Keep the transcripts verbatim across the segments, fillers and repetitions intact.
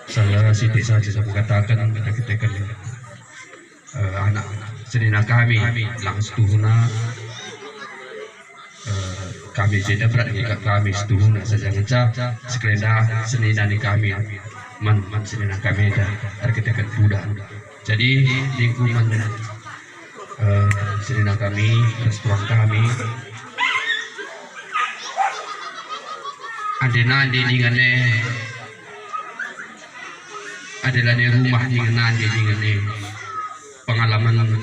Saya sitik saja saya katakan, kita katakan, eh, anak senina kami, lang setuhuna, eh, kami jenda berat ni kami setuhuna saja ngenca sekelenda senina ni kami, man, man senina kami dah, erkatakan puda. Jadi, lingkungan, eh, senina kami, restoran kami, ande nande dingen e, ade lane rumah dingen nande dingen e. Pengalaman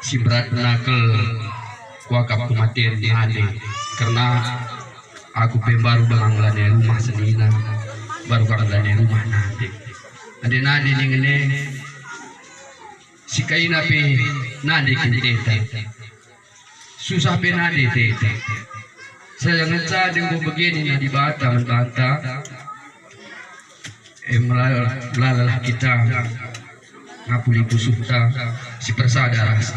si berat nakel kuakap kematen nande, kerna aku pe baru denga lane rumah senina, baru kang lane rumah nande. Ande nande dingen e, si kaina pe nande kinteta. Susah pe nande teta. Saya ngenca denggo begini na Dibata man banta. E, melala-, melalalah kita ngapuli pusuhta si persada ras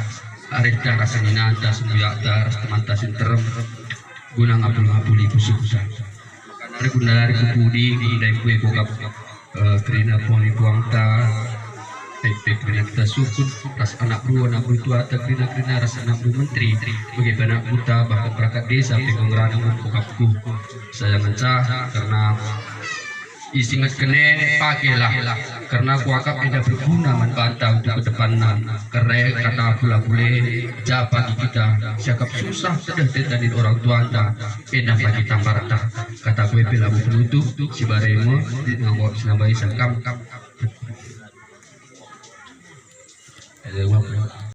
arihta ras seninanta, sembuyakta ras temanta si nterem, guna ngapul-ngapuli pusuhta. Ari gundari ku pudi, gundai kue bokap, eh, kerina puang ni puangta, baik-baik kerina kita sukut, ras anak beru, anak beru tuata, kerina-kerina ras anak beru menteri, bage pe anak kuta, bahkan perangkat desa, pe ku ngerana bokapku. Saya ngenca, kerna isingetken e pakelah, kerna kuakap enda berguna man banta untuk ke depanna. Kerna e kata pula bule, ja pagi kita siakap susah tedeh tetanin orang tuanta, enda pagi tambarta. Kata kue pe labo penutup, si bare me, di ngawak sinambai sangkam.